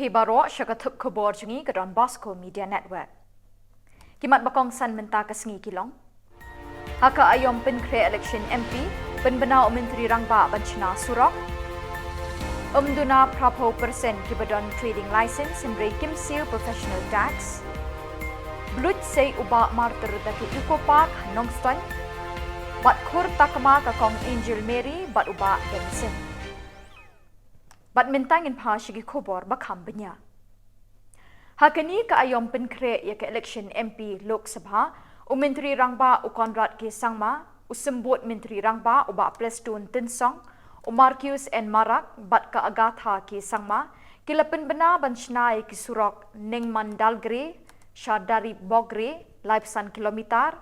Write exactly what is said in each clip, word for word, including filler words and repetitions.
Hi baroh sha ka thup khubor jong ngi ka Don Bosco Media Network. Ki mat ba kongsan mynta ka sngi ki long: Ha ka aiom pynkhreh election M P, pynbna u Myntri Rangbah ban shna surok. Ym duna phraphew percent kiba don trading license hynrei kim siew professional tax. Bluit sei u Bah Martyr da ka Eco Park ha Nongstoiñ. Bad khur takma ka Kong Angel Mary bad u Bah Benson. Bad mynta ngin phai sha ki khubor ba kham bniah. Ha kane ka aiom pynkhreh ïa ka election M P Lok Sabha, u Myntri Rangbah u Conrad K Sangma, u Symbud Myntri Rangbah u Bah Prestone Tynsong, u Marcuise N Marak bad ka Agatha K Sangma, ki la pynbna ban shna ïa ki surok Nengman Dalgre sha Daribokgre, laiphew san kilometer,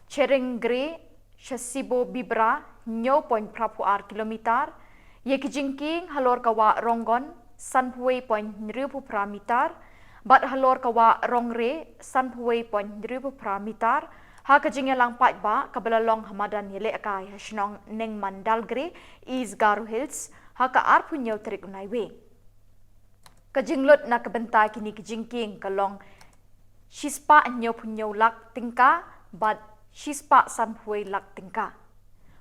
Cherengre sha Sibobibra, hynñiew point phraphew ar kilometer, ïa ki jingkieng halor ka wah Rongon, sanphew wei point hynriewphew phra meter, bad halor ka wah Rongre, sanphew wei point hynriewphew phra meter, ha ka jingïalang paidbah kaba la long ha madan ïalehkai ha shnong Nengman Dalgre, East Garo Hills, ha ka arphew hynñiew tarik u Naiwieng. Ka jinglut na ka bynta kine ki jingkieng ka long shispah hynñiewphew hynñiew lak tyngka bad shispah sanphew wei lak tyngka.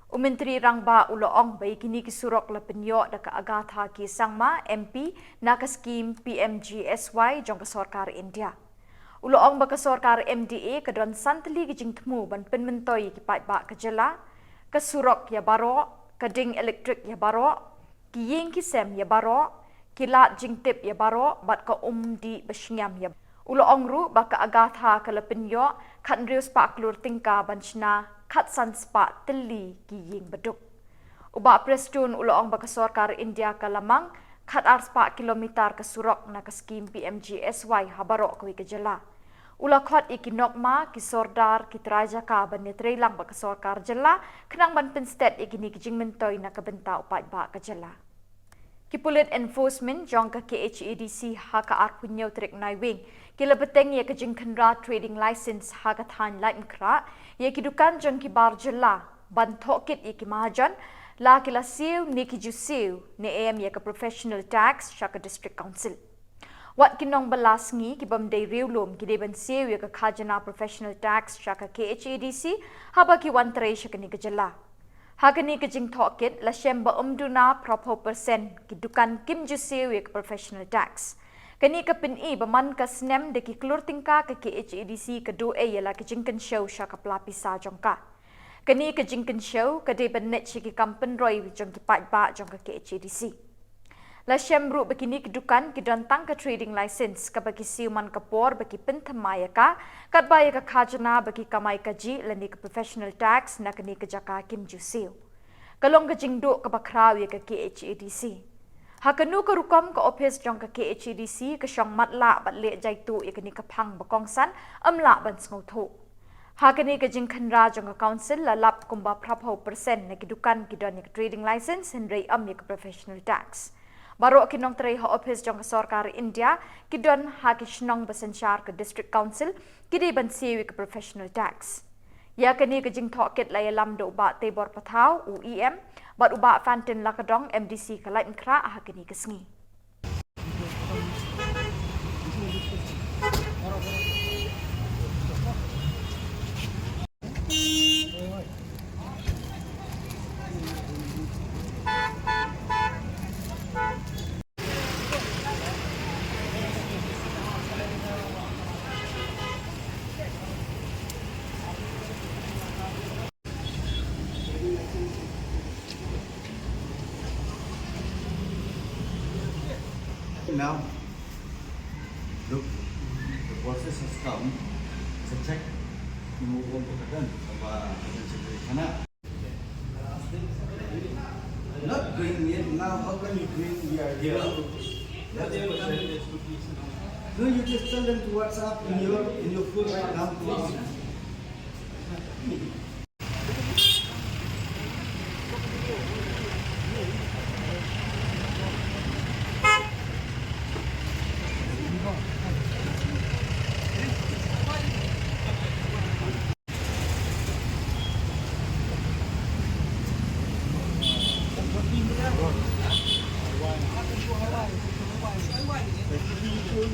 U Myntri Rangbah u la ong ba ïa kine ki surok la pynïoh da ka Agatha K Sangma, M P, na ka skhim P M G S Y jong ka sorkar India. U la ong ba ka sorkar M D A ka don san tylli ki jingthmu ban pynmyntoi ïa ki paidbah ka jylla, ka surok ïa baroh, ka ding elektrik ïa baroh, ki ïing ki sem ïa baroh, ki lad jingtip ïa baroh bad ka umdih ba shngiam ïa. U la ong ruh ba ka Agatha ka la pynïoh khathynriew spah klur tyngka ban shna khatsan spah tylli ki ïing baduk. U Bah Prestone u la ong ba ka sorkar India ka la mang khatar spah kilometer ka surok na ka skhim P M G S Y ha baroh kawei ka jylla. U la khot ïa ki nokma, ki sordar, ki trai jaka ban ïatreilang bad ka sorkar jylla khnang ban pynsted ïa kine ki jingmyntoi na ka bynta u paidbah ka jylla. Ki pulit enforcement jong ka K H A D C ha ka arphew hynñiew tarik Naiwieng ki la bteng ïa ka jingkhynra trading license ha ka thaiñ Laitumkhrah ïa ki dukan jong ki bar jylla ban thoh kit ïa ki mahajon la ki la siew ne ki ju siew ne em ïa ka professional tax sha ka District Council. Wat ki nongbylla sngi ki bym dei riewlum ki dei ban siew ïa ka khajna professional tax sha ka K H A D C haba ki wan trei sha kane ka jylla. Ha kane ka jingthoh kit la shem ba ym duna phraphew percent ki dukan kim ju siew ïa ka professional tax. Kane ka pyni ba man ka snem da ki klur tyngka ka K H A D C ka duh ei ïa la ka jingkynshew sha ka pla pisa jong ka. Kane ka jingkynshew ka dei ban leit sha ki kam pynroi jong ki paidbah jong ka K H A D C. La shem ruh ba kine ki dukan ki don tang ka trading license kaba ki siew man ka por ba ki pynthymmai ïa ka, katba ïa ka khajna ba ki kamai kajih lane ka professional tax na kane ka jaka kim ju siew. Ka long ka jingduh kaba khraw ïa ka K H A D C. Ha kano ka rukom ka ophis jong ka K H A D C ka shong matlah bad leh jaituh ïa kane ka phang ba kongsan, ym lah ban sngewthuh. Ha kane ka jingkhynra jong ka council la lap kumba phraphew percent na ki dukan ki don ïa ka trading license hynrei ym ïa ka professional tax. Baroh ki nongtrei ha ophis jong ka sorkar India ki don ha ki shnong ba synshar ka District Council ki dei ban siew ïa ka professional tax. Ïa kane ka jingthoh kit la ïalam da u Bah Teibor Pathaw, u E M, bad u Bah Fantin Lakadong, M D C ka Laitumkhrah ha kane ka sngi. Now, look, the process has come. It's a check. You move on to Katan, Kaba, Katan Secretary Khana. Not doing it now. How can you bring we are here? That's the question. No, you just tell them to WhatsApp in your, in your phone right now, please. Pai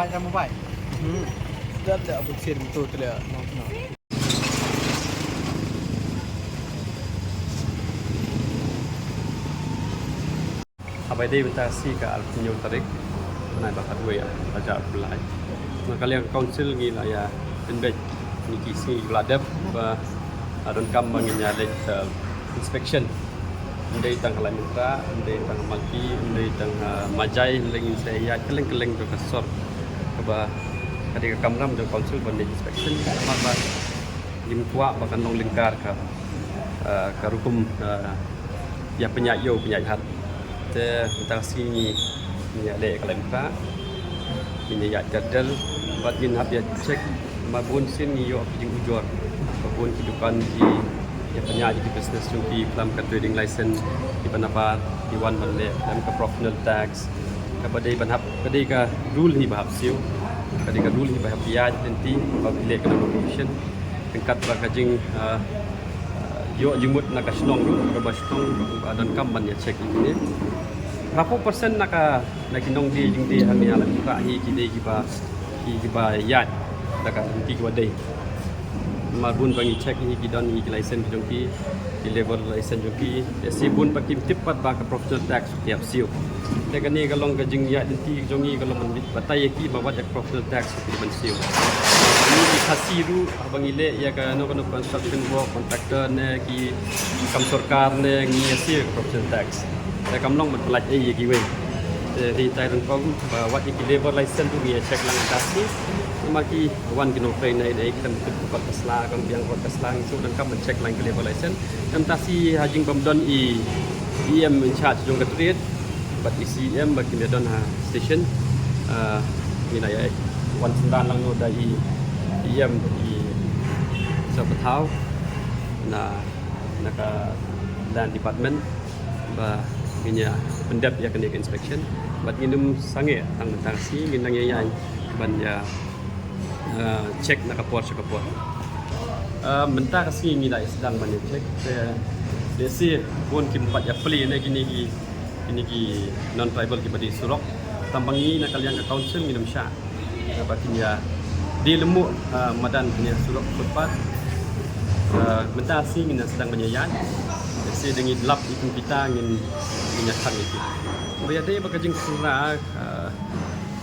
ra mobile. Hmm. Dah tak aku share betul tu lah. Haba ïadei bynta ka sngi ka arphew hynñiew tarik, bnai ba khatwei, ah, ba hajar arphew lai. Na ka liang ka council ngi la ïa pynbeit ngi ki sngi ba la dep ba, ah, donkam ba ngin ïa leit, ah, inspection. Ym dei tang ha Laitumkhrah, ym dei tang ha Malki, ym dei tang ha Majai, ym dei, ngin sa ïa kylleng kylleng jong ka sor. Kaba ka dei ka kamram jong council ban leit inspection. Namar ba ngim kwah ba kan long lyngkar ka, ah, ka rukom, ah, ïa pynïaid ïew pynïaid hat. Te mynta ka sngi ngi, ngi ïa leh ka Laitumkhrah, ngin ïa ïaid ter ter bad ngin hap ïa check, namar bun sien ngi ïoh ki jingujor ba bun ki dukan ki ïa pynïaid ki business jong ki khlem ka trading license, ki ban nabar ki wan ban leh khlem ka professional tax. Kaba dei ban hap, ka dei ka rule hi ba hap siew, ka dei ka rule hi ba hap ïaid lynti ba ki leh ka notification. Ryngkat bad ka jing, ah, ïoh jingmut na ka shnong ruh, kaba shnong ba donkam ban ïa check ïa kine. Arphew percent na ka, na ki nongdie jingdie hangne ha Laitumkhrah hi ki dei kiba, ki, kiba ïaid da ka lynti kaba dei. Namar bun ba ngi check hi ki don hi ki license jong ki, ki labour license jong ki. Te shi bun ba kim tip pat ba ka professional tax ki hap siew. Te kane ka long ka jingïaid lynti jong ngi, ka long ban batai ïa ki ba wat ïa ka professional tax ki ban siew. Ngi ki Khasi ruh, haba ngi leh ïa kano kano construction work, contractor ne ki kam sorkar ne, ngi ïa siew professional tax. Te kam long ban pyllait ei ïa kiwei. Te hynrei tang kong ba wat ïa ki labour license ruh ngi ïa check lang mynta shi. Namar ki wan ki nongtrei ne, ne ki dang tip kot ka sla, kam biang kot ka sla, ngi shu donkam ban check lang ki labour license. Mynta shi ha jingbym don i, i E M in charge jong ka trade bad i C E M ba kim ïa don ha station. Ah, ngi la ïa wan synran lang noh da i E M, i Sir Pathaw na, na ka Land Department ba ngin ïa pyndep ïa kane ka inspection. Bad ngin ym sangeh tang mynta shi, ngin nang ïa ïaid ban ïa, eh, check na ka por sha ka por. Eh, mynta ka sngi ngi la ïa sdang ban ïa check. Te, te shi bun kim pat ïa plie ne kine ki, kine ki non tribal kiba die surok. Tang ba ngi na ka liang ka council ngin ym shah. Ba kin ïa die lyngngoh, ah, madan kin ïa surok footpath. Ah, mynta shi ngin ïa sdang ban ïa ïaid. Shi dang ïa lap ïa ki kita ngin, ngin ïa thang ïa ki. Ba ïa dei ba ka jingkhynra, ah,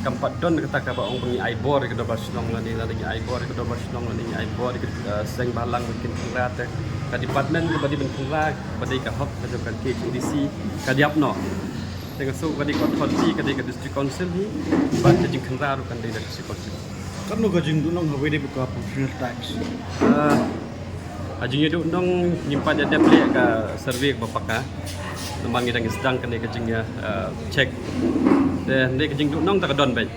kam pat don kata kaba ong ba ngi ai bor ïa ka dorbar shnong lane, lane ngi ai bor ïa ka dorbar shnong lane ngi ai bor ïa ka, ah, seng bhalang ba kin khynra te. Ka department kaba dei ban khynra, kaba dei ka hok ka jong ka K H A D C, ka dei ap noh. Te nga sngew ka dei ka authority, ka dei ka district council hi, bad ka jingkhynra ruh kan dei da ka district council. Katno ka jingduhnong haba ïadei bad ka professional tax? Ah, ka jingduhnong ngim pat ïa dep leh ka survey ba paka. Namar ngi dang sdang kane ka jing, ah, check. Te hynrei ka jingduhnong te ka don beit.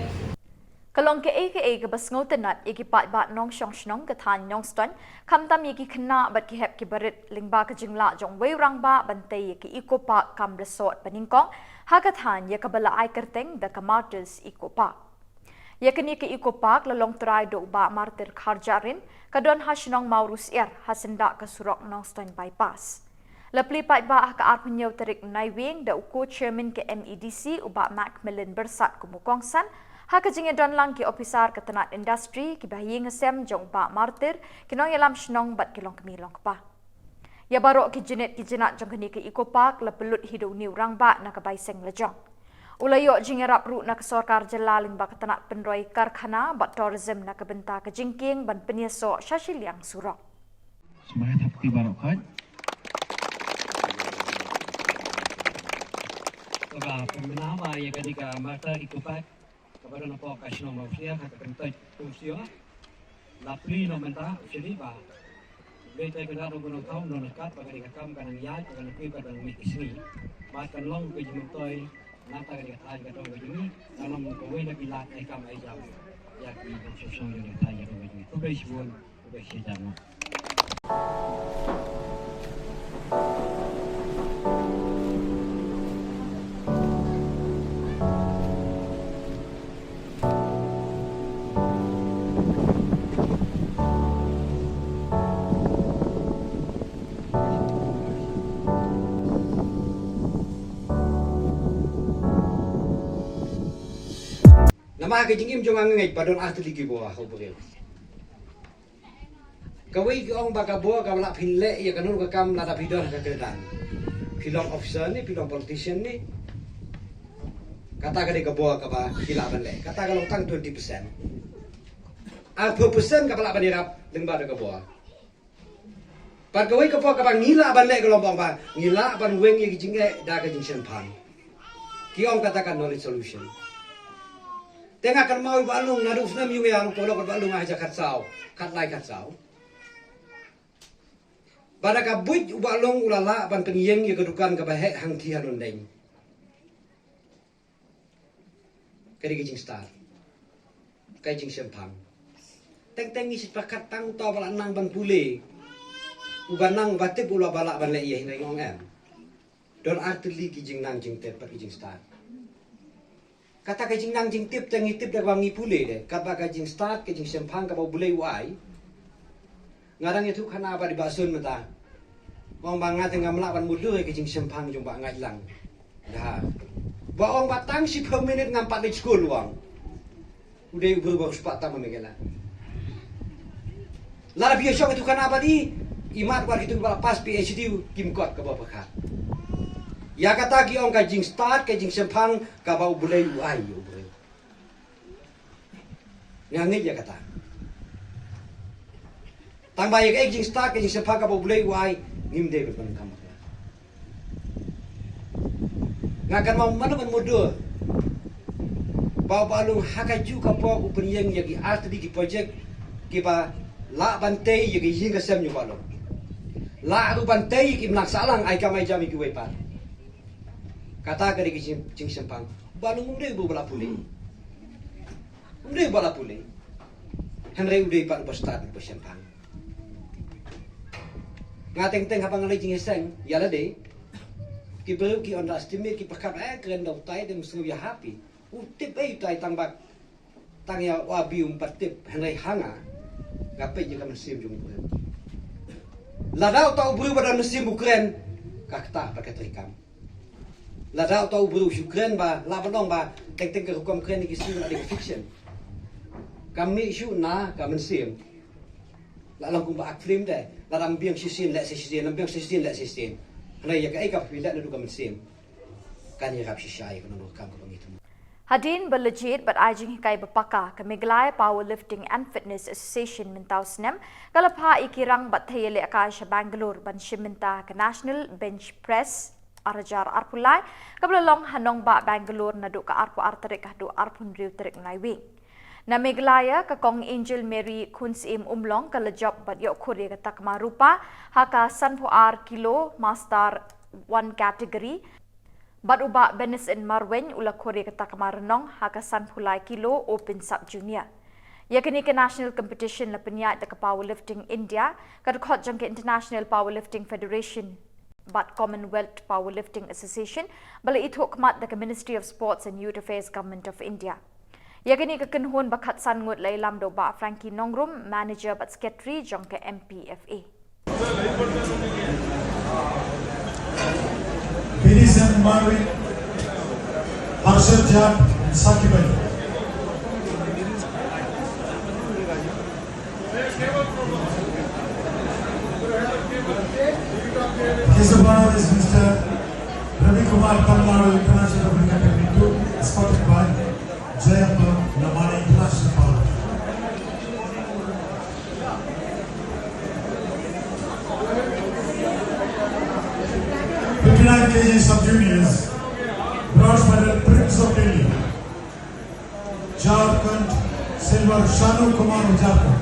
Ka long kaei kaei kaba sngewtynnat ïa ki paidbah nongshong shnong ka thaiñ Nongstoiñ, khamtam ïa ki khynnah bad ki hep ki barit lyngba ka jinglah jong uwei u rangbah ban tei ïa ka Eco Park kam da sot ba nyngkong ha ka thaiñ, ïa kaba la ai kyrteng da ka Martyrs Eco Park. Ïa kane ka Eco Park la long trai da u Bah Martyr Kharjahrin, ka don ha shnong Mawryngkneng, ha syndah ka surok Nongstoiñ Bypass. La plie paidbah ha ka arphew hynñiew tarik Naiwieng da u co-chairman ka M E D C, u Bah Macmillan Byrsat kum u kongsan, ha ka jingïadon lang ki ophisar ka tnat industry, ki bahaïing hasem jong u Bah Martyr, ki nongïalam shnong bad ki longkmie longkpa. Ïa baroh ki jingit ki jingat jong kane ka Eco Park la pynlut hi da une u rangbah na ka bai seng lajong. U la ïoh jingïarap ruh na ka sorkar jylla lyngba ka tnat pynroi karkhana bad tourism na ka bynta ka jingkieng ban pynïasoh sha shiliang surok. Sngewbha thap kti baroh khoit. Kaba pynbna ba ïa kane ka Martyr Eco Park kaba don hapoh ka shnong Mawryngkneng ha ka kyntoit Umsning la plie noh mynta u shiri ba Blei Trai Kynrad Nongpynlong Thaw u nang ryngkat ba kane ka kam ka nang ïaid, ka nang plie bad ka nang mih ki sngi. Bad kan long ka jingmyntoi nangta kane ka thaiñ ka dong ka jong ngi, kan long kawei na ki lad ai kam ai jam ïa ki nongshong shnong jong ka thaiñ ka dong ka jong ngi. Khublei shibun. Khublei shihajar. Namar ha ka jingim jong nga nga ngeit ba don artylli ki bor ha u briew. Kawei ki ong ba ka bor kaba lah phin leh ïa kano ka kam lada phi don ha ka kyrdan. Phi long officer ne, phi long politician ne. Kata ka dei ka bor kaba phi lah ban leh. Kata ka long tang twenty percent. Arphew percent kaba lah ban ïarap lyngba da ka bor. Bad kawei ka bor kaba ngi lah ban leh ka long ba ngi lah ban weng ïa ki jingeh da ka jingshemphang. Ki ong kata ka knowledge solution. Te nga kynmaw ïa u Bah Lung naduh u snem ïa u ïa u Bah Lung, u Bah Lung ha ka khatsaw, khatlai khatsaw. Bad da ka buit u Bah Lung u la lah ban pynïeng ïa ka dukan kaba heh hangtei ha London. Ka dei ka jingstad, ka jingshemphang. Teng teng ngi shu pyrkhat tang uta uba la nang ban pule, uba nang ba tip u la ba lah ban leh ïa, hynrei nga ong em. Don artylli ki jingnang jingtip bad ki jingstad. Kata ka jingnang jingtip te ngi tip da kaba ngi pule de, kaba ka jingstad, ka jingshemphang kaba U Blei u ai. Nga dang ïathuh khana bad i Bah Sun mynta. Ong ba nga te ngam lah ban mutdur ïa ka jingshemphang jong Bah Ngaitlang. Da. Ba ong ba tang shiphew minit ngam pat leit skul, u ong. U dei u briew ba u spah tam ma me kela. Lada phi ïa shong ïathuh khana bad i, imat wat kito kiba la pass PhD kim kot kaba pyrkhat. Ïa kata ki ong ka jingstad, ka jingshemphang kaba U Blei u ai ïa u briew. Nga ngeit ïa kata. Tang ba ïa ka jingstad, ka jingshemphang kaba U Blei u ai, ngim dei ban pyndonkam. Nga kynmaw mano ban mutdur ba u Bah Lung ha kajuh ka por u pynïeng ïa ki artylli ki project kiba lah ban tei ïa ka ïing ka sem jong u Bah Lung. Lah ruh ban tei ïa ki imlang sahlang, ai kam ai jam ïa kiwei pat. Kata ka dei ka jing, jingshemphang. U Bah Lung um dei u briew ba la pule. Um dei u ba la pule. Hynrei u dei pat uba stad, uba shemphang. Nga teng teng haba nga leit jingïaseng ïa lade, ki briew ki underestimate, ki pyrkhat, eh, kren da utai, te ym sngew ïahap hi. U tip ei utai tang ba tang ïa u Abi um pat tip, hynrei ha nga, nga peit ïa ka mynsiem jong u briew. Lada uta u briew ba don mynsiem u kren, ka ktah bad ka treikam. Lada uta u briew shu kren ba, lah ban ong ba teng teng ka rukom kren ki sien la dei ka fiction. Kam mih shuh na ka mynsiem. La long kumba act film de, lada ym biang shisien leh shisien, ym biang shisien leh shisien. Hynrei ïa kaei kaba phi leh naduh ka mynsiem, kan ïarap shisha ïa kano kano ka kam kaba ngi thmu. Hadien ba la jied bad ai jinghikai ba paka, ka Meghalaya Powerlifting and Fitness Association mynta u snem ka la phah ïa ki rang bad thei ïalehkai sha Bangalore ban shim bynta ka National Bench Press ar hajar arphew lai, kaba la long ha nongbah Bangalore naduh ka arphew ar tarik haduh arphew hynriew tarik Naiwieng. Na Meghalaya, ka Kong Angel Mary Khunsyiem Umlong ka la jop bad ïoh khur ïa ka takma rupa ha ka sanphew ar kilo Master One category. Bad u Bah Benison Marwein u la khur ïa ka takma rnong ha ka sanphew lai kilo Open Sub Junior. Ïa kane ka national competition la pynïaid da ka Powerlifting India, ka dkhot jong ka International Powerlifting Federation bad Commonwealth Powerlifting Association, ba la ithuh khmat da ka Ministry of Sports and Youth Affairs, Government of India. Ïa kane ka kynhun ba khatsan ngut la ïalam da u Bah Frankie Nongrum, Manager bad Secretary jong ka M P F A. Benison Marwein, Harshad Jha, and Saqib Ali. Guest of honor is Mister Ravi Kumar Pallamaru, International Republican Academy two, escorted by Jayappa Lamani, International Power. Fifty-nine K G sub juniors, bronze medal Prince of Delhi, Jharkhand, silver Shanu Kumar of Jharkhand,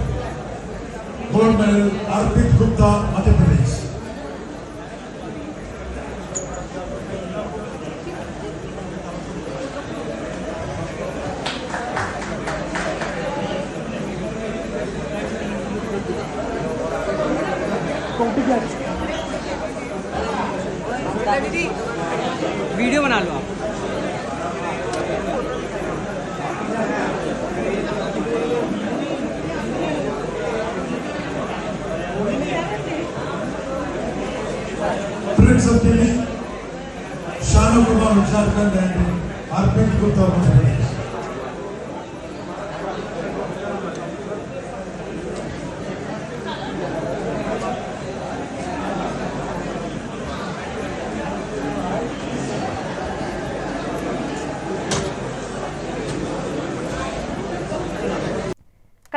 gold medal Arpit Gupta, Madhya Pradesh. वीडियो बना लो आप। Prince of Delhi, Shanu Kumar of Jharkhand and Arpit Gupta of Madhya Pradesh.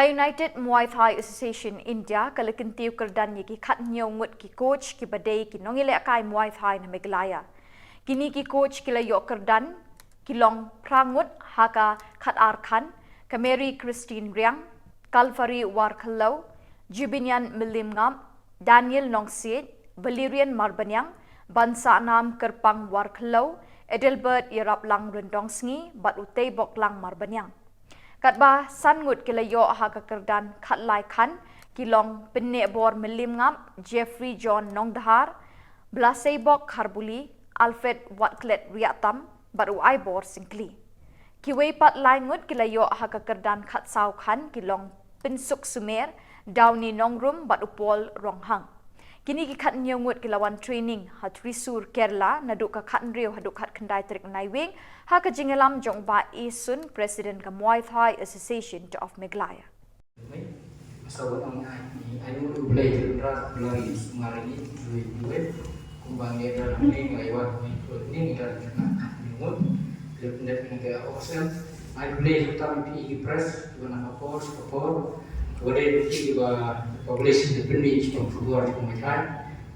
United Muay Thai Association India ka la kyntiew kyrdan ïa ki khathynñiew ngut ki coach kiba dei ki nongïalehkai Muay Thai na Meghalaya. Kine ki coach ki la ïoh kyrdan ki long phra ngut ha ka Khatar Khan, ka Mary Christine Riang, Calvary Warkhallow, Jubinian Mylliem Ngap, Daniel Nongsiej, Valerian Marbaniang, Bansahnaam Kyrpang Warkhallow, Adelbert Ïaraplang Ryndongsngi bad u Teiboklang Marbaniang. Katba san ngut ki la ïoh ha ka kyrdan Khatlai Khan ki long Pynnehbor Mylliem Ngap, Jeffrey John Nongdhar, Blaseibok Kharbuli, Alfred Watklet Riahtam bad u Aibor Syngkli. Kiwei pat lai ngut ki la ïoh ha ka kyrdan Khatsaw Khan ki long Pynsuk Sumer, Downy Nongrum bad u Paul Ronghang. Kine ki khathynñiew ngut ki la wan training ha Thrissur, Kerala naduh ka khathynriew haduh khatkhyndai tarik Naiwieng ha ka jingïalam jong u Bah E Sun, President ka Muay Thai Association of Meghalaya. Sa wat ong ai ni ai ngut U Blei te ra blari sumar ni duwe duwe. Kumba ngi da ni ngai wan ni ko ni ngi da ni ngut. Lep net ni ke awesome. Ai U Blei tam pi ki press wan na por sa por. Wade pi ki ba publish ni pini ki pun khubor ko mai kai.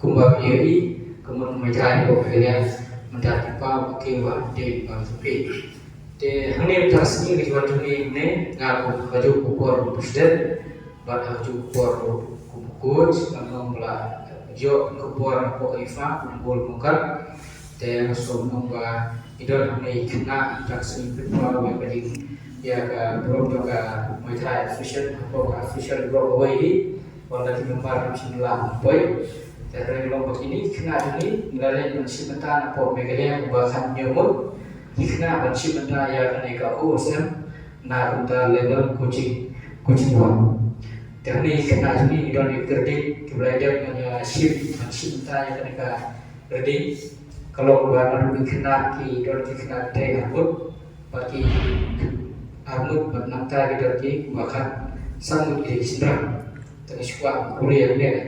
Kumba pi ai kumba mai kai ko ke ya. Menta ki pa ke wa de ba supi. Te hangne ta sngi ki wan jong ngi ne nga kum ka ju ku por ku president bad ka ju ku por ku coach nga ngam bla jo ku por ko ifa ku bol mukat. Te nga som nong ba i don hangne i kena i ta sngi ku por wa ka jing ya ka bro jong ka Muay Thai official ko ka official bro wa i wala ki member ka chin la poi. Te reng long ba kini kena jong ngi nga le nang simenta na po Meghalaya ba khan nyomot. Ki khynnah ban shim bynta ïa kane ka O S M na ka bynta level coaching, coaching one. Te hangne ki khynnah jong ngi ki don ki kyrdan kiba la dep ban ïa shim, ban shim bynta ïa kane ka kyrdan. Ka long ba naduh ki khynnah ki don ki khynnah ki dei arngut bad ki arngut bad nangta ki don ki ba khatsan ngut ki dei ki shynrang. Te nga shu kwah ban kylli ïa kane.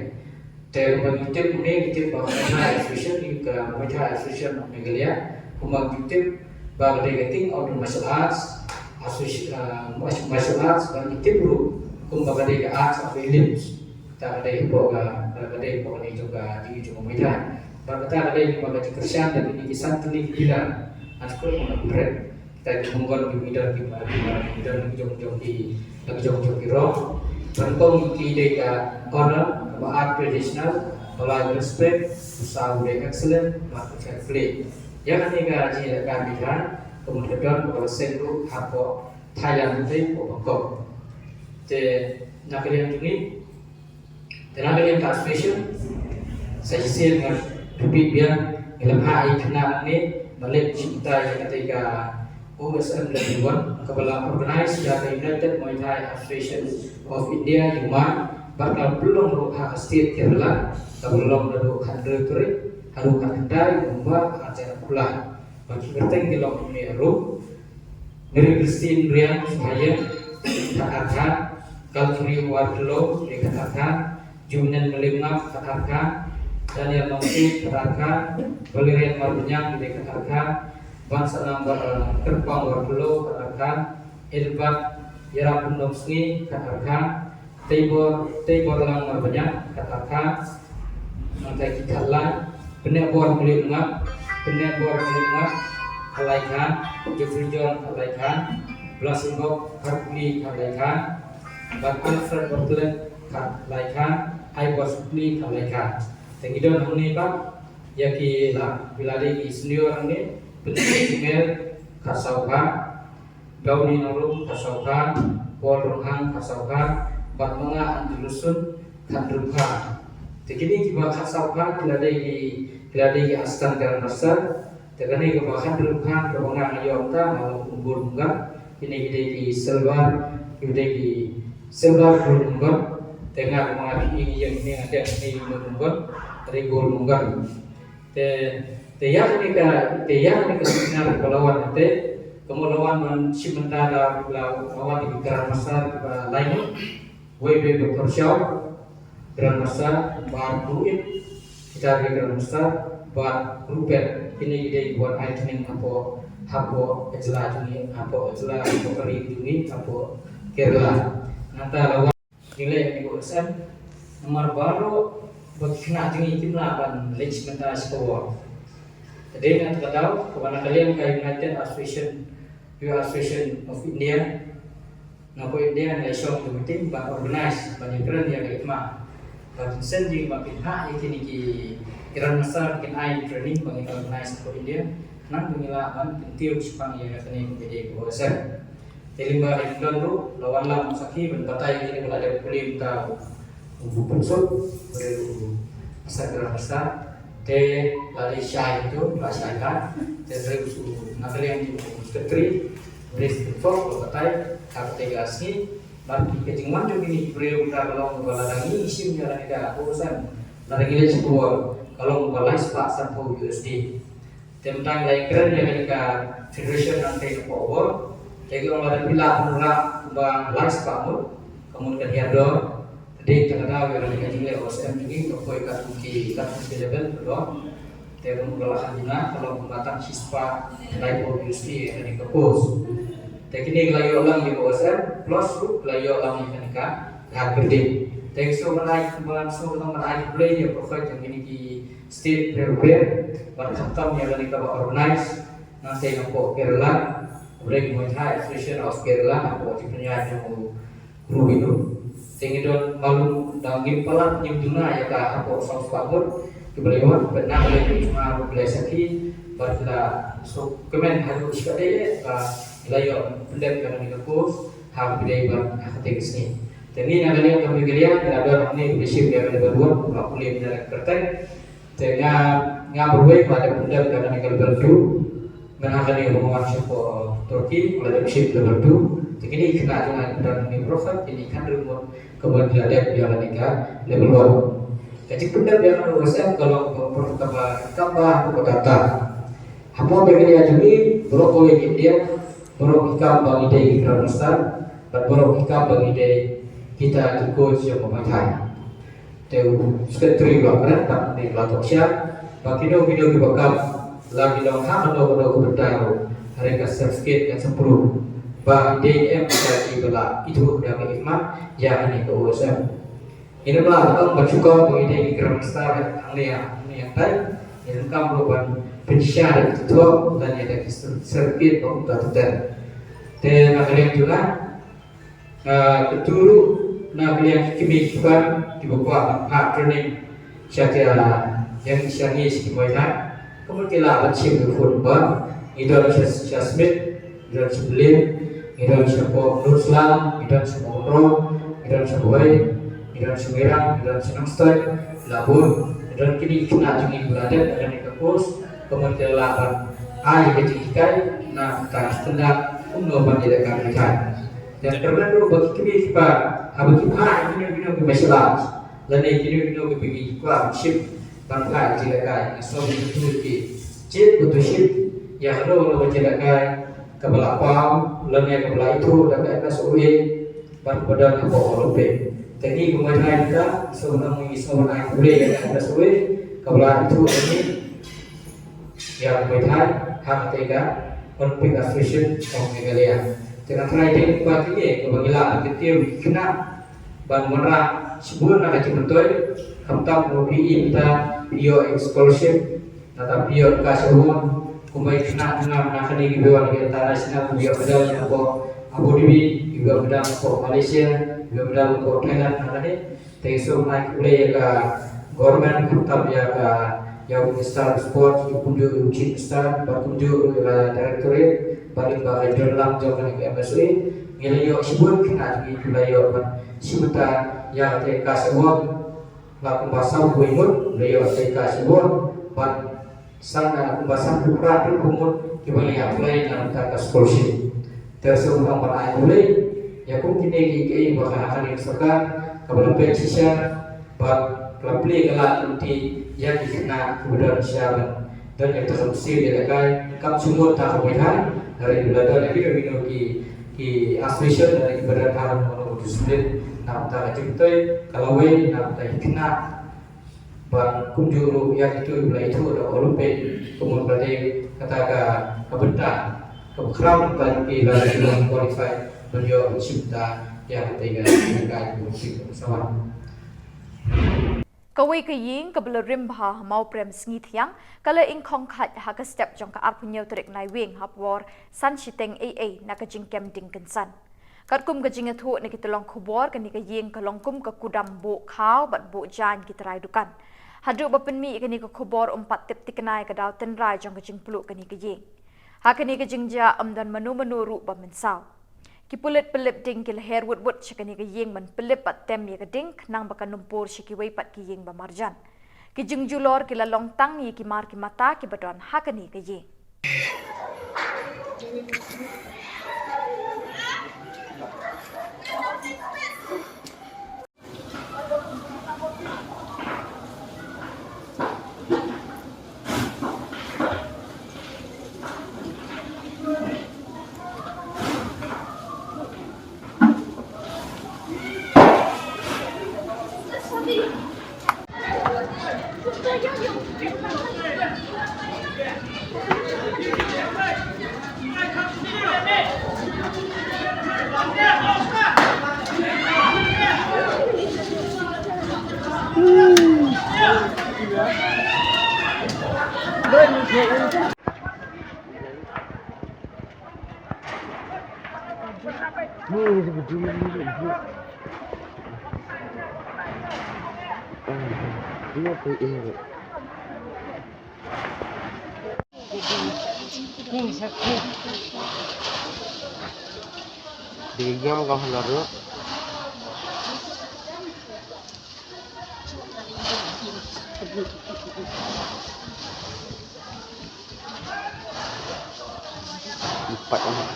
Te kumba ngi tip ne ngi tip ba ka Muay Thai Association, ngi ka Muay Thai Association of Meghalaya, kumba ngi tip ba ka dei ka King of the Martial Arts, Associ-, ah, Martial Arts, ba ngi tip ruh kumba ka dei ka Arts of Elites. Ta ka dei hapoh ka, ka dei hapoh kane jong ka jingim jong ka Muay Thai. Ba kata ka dei ba ka jingkyrshan da kine ki san tylli ki pillar. Ngan shu kut kumba pret. Kita ki mongkon ki midar ki midar ki midar ki jong jong ki ki jong jong ki rong. Ban kong ki dei ka honor, kaba art traditional, ba lai respect, ba saw dei excellent, ba fair play. Ïa kane ka jingïalehkai Muay Thai, ka mut ka don ka seng ruh hapoh Thailand te ko Bangkok. Te na ka liang jong ngi Te na ka liang ka association, sa shisien nga repeat biang, ngi la phah ïa ki khynnah hangne ban leit shim bynta ïa katei ka O S M Level One kaba la organise da ka United Muay Thai Association of India, UMAI, bad ka pynlong ruh ha ka state Kerala, kaba long naduh khathynriew tarik haduh khatkhyndai November arhajar arphew lai. Ba ki kyrteng ki long kumne ruh. Mary Christine Riang Suhayen, khatar khan, Calvary Warkhallow, khatar khan, Jumnen Mylliem Ngap, khatar khan, Daniel Nongsiej, khatar khan, Valerian Marbaniang, khatar khan, Bansahnaam, eh, Kyrpang Warkhallow, khatar khan, Adelbert Ïaraplang Ryndongsngi, khatar khan, Teibor, Teibor Lang Marbaniang, khatar khan. Nangta ki khatlai, Pynnehbor Mylliem Ngap, Pynnehbor Mylliem Ngap, khatlai khan, Jeffrey John khatlai khan, Blaseibok Kharbuli khatlai khan, bad Alfred Watklet khatlai khan, Aibor Syngkli khatlai khan. Te ngi don hangne pat ïa ki la, ki la dei ki senior hangne, Pynsuk Sumer khatsaw khan, Downy Nongrum khatsaw khan, Paul Ronghang khatsaw khan, bad ma nga Andrew Lusun khathynriew khan. Te kine kiba khatsaw khan ki la dei ki, ki la dei ki assistant grandmaster. Te kane kaba khathynriew khan kaba nga nga ïoh mynta nga long kum bor munggan. Kine ki dei ki silver, ki dei ki silver bor munggan. Te nga kaba nga phi ïa kine nga dei kine bor munggan, ka dei bor munggan. Te, te ïa kane ka, te ïa kane ka seminar kaba la wan te, ka mut la wan ban shim bynta da la, la wan ki grandmaster kiba lai ngut, wei wei ba pyrshah, grandmaster, bad group it, kita ki grandmaster, bad group it, kine ki dei wan ai training hapoh, hapoh ka jylla jong ngi, hapoh ka jylla, hapoh ka ri jong ngi, hapoh Kerala. Nangta la wan jingleh ïa ka O S M namar baroh ba ki khynnah jong ngi kim lah ban leit shim bynta sha ka war. Te dei na kata ka daw kaba na ka liang ka United Association, Youth Association of India, na ka India, ngi la shong ka meeting ban organize, ban ïakren ïa ka hikmat ba kin send jingmut, ban pynhap ïa kine ki Grandmaster, kin ai training ba ngin organize na ka India, khnang ba ngin lah ban kyntiew shaphang ïa kane ka O S M. Te lyngba ka jingdon ruh la wanlam u sakhi ban batai ïa kine ba la dep pule mynta, u Pu Pynsuk, u Asar Grandmaster. Te la dei shai tu, la shai ka. Te hynrei u na ka liang jong u Secretary, Prince Pynsuk, la batai ha kata ka sngi. Bad ka jingwan jong kine ki briew mynta ka long ba lada ngi shim ïa kane ka O S M, lada ngi leit sha ka war, ka long ba lai spah sanphew U S D. Te mynta ngi la ïakren ïa kane ka federation hangtei hapoh war. Te ki ong lada phi lah ban wanrah kumba lai spah ngut, ka mut ka hiar dor. Te dei tang ka daw ïa kane ka jingleh O S M jong ngi ka poi katkum ki, katkum ki level ka dor. Te ka mut ka la kha jingna ka long kumba tang shispah laiphew U S D ïa kane ka course. Te kine ki la ïoh lang ïa ka O S M plus ruh ki la ïoh lang ïa kane ka, ka building. Te ki sngewbha ban ai, kumba sngewbha ban ai khublei ïa ka jong kine ki state prepare ban khamtam ïa kane kaba organize nangtei napoh Kerala, Bring Muay Thai Association of Kerala, napoh jingpynïaid jong u Rubino. Te ngi don malu da ngim palat ngim duna ïa ka hapoh saw spah ngut kiba la wan, bad na ka liang jong nga ruh ki la sakhi bad la sngewkmen haduh shikatdei ba la ïoh pyndep ïa kane ka course ha kaba dei bad ha katei ka sngi. Te ngi na ka liang ka Meghalaya ngi la don hangne kiba shim ïa ka level one, ba pule mynta ka kyrteng. Te nga, nga marwei nga dep pyndep ïa kane ka level two. Mynta kane nga wan shapoh Turkey nga la dep shim level two. Te kine ki khynnah jong nga kiba don hangne baroh kine ki khynnah ruh ka mut ki la dep ïa kane ka level one. Ka jingpyndep ïa kane ka O S M ka long kaba pyrkhat kaba, kaba hapoh ka data. Hapoh Meghalaya jong ngi baroh kawei ka India, baroh ki kam ba ngi dei ki Grandmaster bad baroh ki kam ba ngi dei kita ki coach jong ka Muay Thai. Te u Secretary u la kren bad ngi la thoh sha ba kino kino kiba kam, la ki long ha kano kano ka bynta ruh, hynrei ka certificate kan sa proof ba dei em kita kiba la ithuh da ka hikmat ïa kane ka O S M. Ngim lah ban ong ban shu ong ba ngi dei ki Grandmaster hangne hangne hangtai. Ngim kam ruh ban pynshai da ki thoh lane da ki certificate ba kumta ter ter. Te na ka liang jong nga, ah, kyntu ruh na ka liang ki kmie ki kpa kiba kwah ban phah training sha ka, ïa ngi, sha ngi sha ki Muay Thai. Ka mut ki lah ban shim ka phone number, ngi don sha, sha Smit, ngi don sha Blei, ngi don shapoh Nurslam, ngi don shapoh Umroi, ngi don sha Bhoi, ngi don sha Mairang, ngi don sha Nongstoiñ, la bun, ngi don kine ki khynnah jong ngi kiba la dep ïa kane ka course, ka mut ki lah ban ai ka jinghikai na ka bynta ki step kumno ban ïalehkai Muay Thai. Te kyrmen ruh ba ki kmie ki kpa haba ki phah ïa kino kino ki martial arts lane kino kino kiba ki kwah ban shim ban phah ïa ka jingïalehkai, nga sngew ba ki, ki jied ba to shim ïa kano kano ka jingïalehkai kaba la paw lane kaba la ithuh da ka M S O A bad kaba don hapoh Olympic. Te ngi kum Muay Thai mynta, nga sngew ba ngi sngew ban ai khublei ïa ka M S O A kaba la ithuh ïa ngi ïa ka Muay Thai ha katei ka Olympic Association of Meghalaya. Te nga tharai dei kumba kine kaba ngi lah ban kyntiew ïa ki khynnah ban wanrah shibun na ka jingmyntoi, khamtam ruh phi i mynta phi ïoh scholarship, nangta phi ïoh cash award, kumba ki khynnah jong nga na kane kiba wan ki international, kiba ïoh medal napoh Abu Dhabi, kiba ïoh medal napoh Malaysia, kiba ïoh medal napoh Thailand, na kane. Te ngi sngewbha ban ai khublei ïa ka government, khamtam ïa ka, ïa u Minister of Sport, kumjuh u Chief Minister, bad kumjuh ruh ïa ka Directorate, bad lyngba ka jingïalam jong kane ka M S O A. Ngi la ïoh shibun khynnah jong ngi ki la ïoh ban shim bynta ïa katei ka cash award, la kumba sawphew wei ngut la ïoh katei ka cash award, bad Sa na kumba sanphew phra phew ngut kiba la apply na ka bynta ka scholarship. Te sngewbha ban ai khublei ïa kum kine kiei kiei ba ka, kane ka sorkar kaba la peit shisha bad ka la plie ka lad lynti ïa ki khynnah kiba don sha ban don ïa ka mynsiem ïalehkai, kam shu mut tang ka Muay Thai, hynrei la don ïa kino kino ki, ki association lane kiba don ha kano kano ka discipline na ka bynta ka jingmyntoi, ka lawei na ka bynta ki khynnah. Bad kumjuh ruh ïa kito kiba la ithuh da Olympic, kumno ba dei kata ka, ka bynta kaba khraw, bad ki la, ki la qualify ban ïoh shim bynta Ïa, te ka, ka, ka, ka, ka, ka, Kawei ka ïing kaba la rim bha ha Mawprem Sngi Thiang, ka la ingkhong khait ha ka step jong ka arphew trik Naiwieng ha por san shiteng ei ei na ka jingkem ding kynsan. Katkum ka jingïathuh na ki tyllong khubor, kane ka ïing ka long kum ka kudam buh khaw bad buh jaiñ ki trai dukan. Haduh ba pynmih ïa kane ka khubor, ym pat tip thikna ïa ka daw tynrai jong ka jingpluh kane ka ïing. Ha kane ka jingjia, ym don mano mano ruh ba mynsaw. Ki pulit pynlip ding ki la her wut wut sha kane ka ïing ban pynlip bad tem ïa ka ding, khnang ba kan ym pur sha kiwei pat ki ïing ba marjan. Ki jingjulor ki la long tang ïa ki mar ki mata kiba don ha kane ka ïing. Di jam kau halar tu. Empat anak.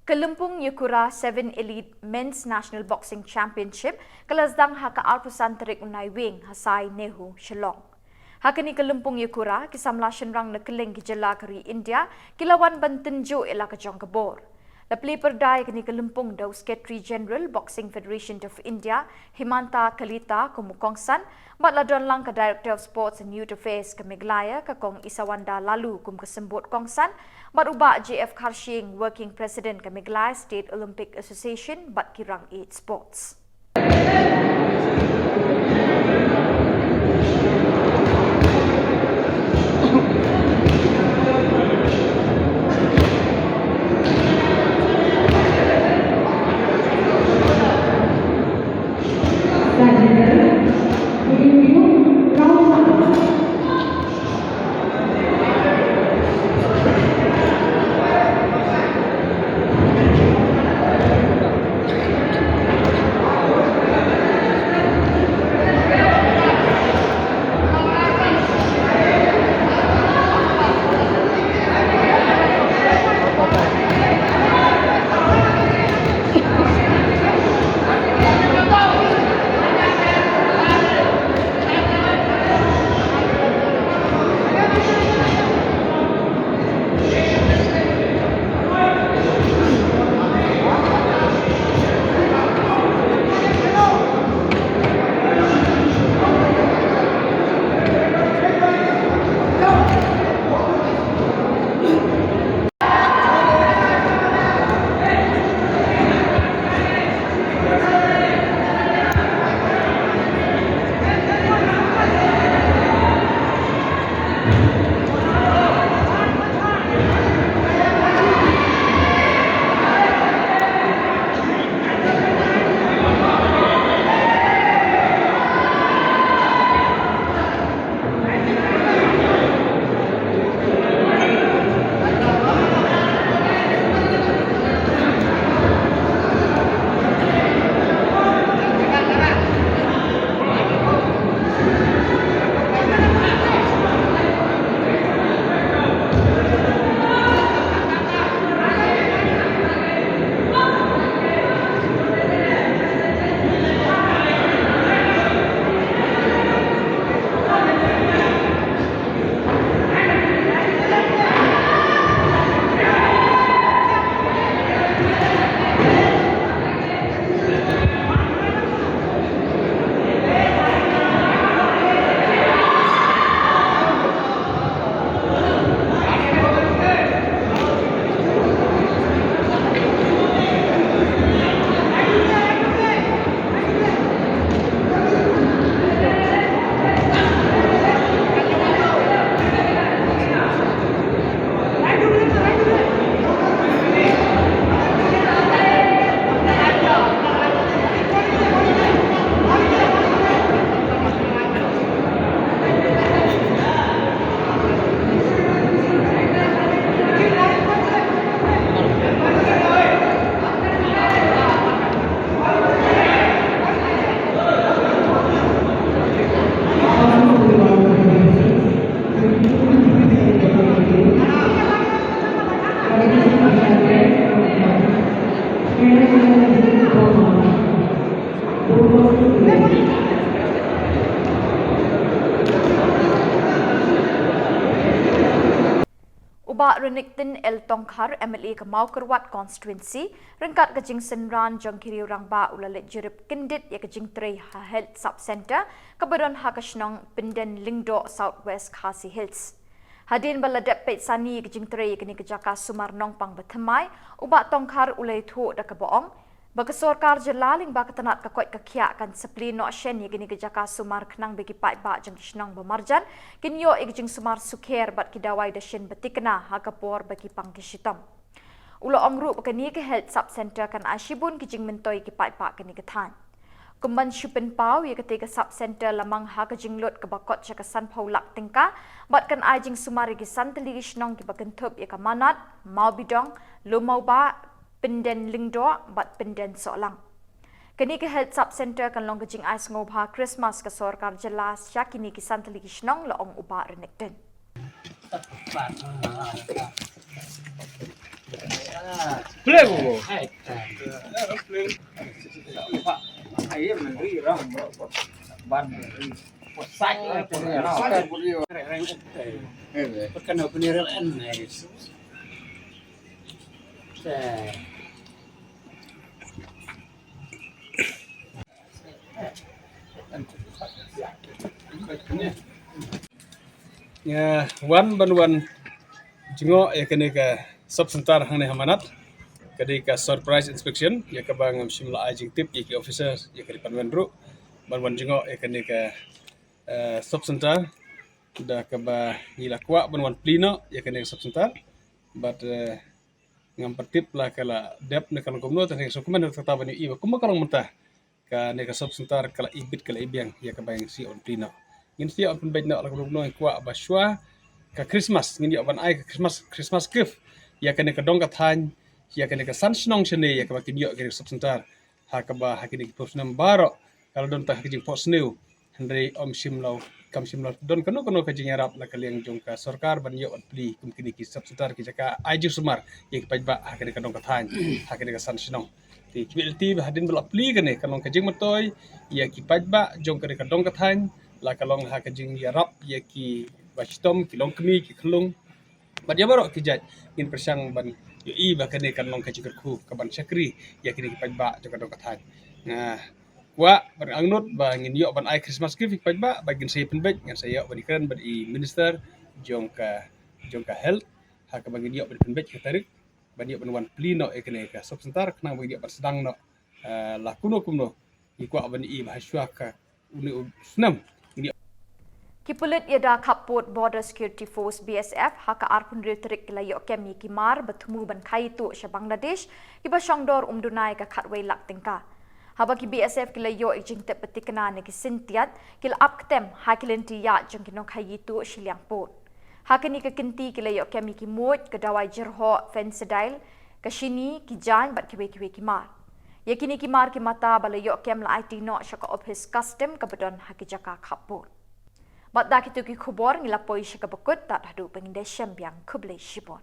Ka Lympung Yakura Seven Elite Men's National Boxing Championship ka la sdang ha ka arphew san tarik u Naiwieng ha Sai Nehu, Shillong. Ha kane ka lympung Yakura, ki samla shynrang na kylleng ki jylla ka ri India ki la wan ban tynjuh ïa la ka jong ka bor. La plie pyrda ïa kane ka lympung da u Secretary General Boxing Federation of India, Hemanta Kalita, kum u kongsan, bad la don lang ka Director of Sports and Youth Affairs ka Meghalaya, ka Kong Isawanda Laloo, kum ka symbud kongsan, bad u Bah J F Kharshiing, Working President ka Meghalaya State Olympic Association, bad ki rangeit sports. U Bah Renikton L Tongkhar, M L A ka Mawkyrwat Constituency, ryngkat ka jingsynran jong ki riew rangbah u la leit jurip kyndit ïa ka jingtrei ha Health Sub Centre kaba don ha ka shnong Pynden Lyngdoh, South West Khasi Hills. Hadien ba la dep peit sani ïa ka jingtrei ïa kane ka jaka sumar nongpang bathymmai, u Bah Tongkhar u la ïathuh da kaba ong ba ka sorkar jylla lyngba ka tnat ka koit ka khiah kan sa plie noh shen ïa kane ka jaka sumar khnang ba ki paidbah jong ki shnong ba marjan kin ïoh ïa ka jingsumar sukher bad ki dawai dashin bathikna ha ka por ba ki pang ki shitom. U la ong ruh ba kane ka Health Sub Centre kan ai shibun ki jingmyntoi ïa ki paidbah kane ka thaiñ. Kum ban shu pynpaw ïa kata ka Sub Centre la mang ha ka jinglut kaba kot sha ka sanphew lak tyngka bad kan ai jingsumar ïa ki san tylli ki shnong kiba kynthup ïa ka Manat, Mawbidong, Lowmawbah, Pynden Lyngdoh bad Pynden Sohlang. Kane ka Health Sub Centre kan long ka jingai sngewbha Christmas ka sorkar jylla sha kine ki san tylli ki shnong, la ong u Bah Renikton. Nga wan ban wan jngoh ïa kane ka Sub Centre hangne ha Manat. Ka dei ka surprise inspection, ïa kaba ngam shym la ai jingtip ïa ki officer ïa ka department ruh ban wan jngoh ïa kane ka, eh, Sub Centre. Da kaba ngi la kwah ban wan plie noh ïa kane ka Sub Centre. Bad, eh, ngam pat tip la ka la dep ne ka long kumno, tang shu kumne kata ban ïohi ba kumba ka long mynta. Kane ka Sub Centre ka la ibit ka la ibiang ïa kaba ngin sa ïoh ban plie noh. Ngin sa ïoh ban pynbeit noh la kumno kumno, ngi kwah ba shuwa ka Christmas ngin ïoh ban ai ka Christmas, Christmas gift ïa kane ka dong ka thaiñ, ïa kane ka san shnong shane, ïa kaba kin ïoh kane ka Sub Centre. Ha kaba ha kine ki phew snem baroh ka la don tang ha ka jingphohsniew. Hynrei ym shym la, kam shym la don kano kano ka jingïarap na ka liang jong ka sorkar ban ïoh ban plie kum kine ki Sub Centre, ki jaka ai jingsumar ïa ki paidbah ha kane ka dong ka thaiñ, ha kane ka san shnong. Te kiba lynti ba hadien ba la plie kane ka long ka jingmyntoi ïa ki paidbah jong kane ka dong ka thaiñ, la ka long ha ka jingïarap ïa kiba shitom, ki longkmie, ki khyllung. Bad ïa baroh ki jait ngin pyrshang ban ïohi ba kane kan long ka jingkyrkhu kaban shakri ïa kine ki paidbah jong ka dong ka thaiñ. Nga kwah ban angnud ba ngin ïoh ban ai Christmas gift ïa ki paidbah, ba ngin sa ïa pynbeit, ngan sa ïoh ban ïakren bad i minister jong ka, jong ka health, ha kaba ngin ïoh ban pynbeit ka tarik ban ïoh ban wan plie noh ïa kane ka Sub Centre khnang ba ngin ïoh ban sdang noh, eh, la kumno kumno. Ngi kwah ban ïohi ba ha shuwa ka une u snem. Ki pulit ïada khappud Border Security Force, B S F, ha ka arphew hynriew tarik ki la ïoh kem ïa ki mar ba thmu ban kha ïa tuh sha Bangladesh, kiba shong dor ym duna ïa ka khatwei lak tyngka. Haba ki B S F ki la ïoh ïa ka jingtip ba thikna na ki syntiat, ki la ap ktem ha ki lynti ïaid jong ki nongkha ïa tuh shiliang pud. Ha kane ka kynti ki la ïoh kem ïa ki muid, ka dawai jyrhoh Phensedyl, ka shini, ki jaiñ bad kiwei kiwei ki mar. Ïa kine ki mar ki mata ba la ïoh kem la aiti noh sha ka ophis Custom kaba don ha ki jaka khappud. Bad da kito ki khubor ngi la poi sha kaba kut, tad haduh ba ngin da shem biang, khublei shibun.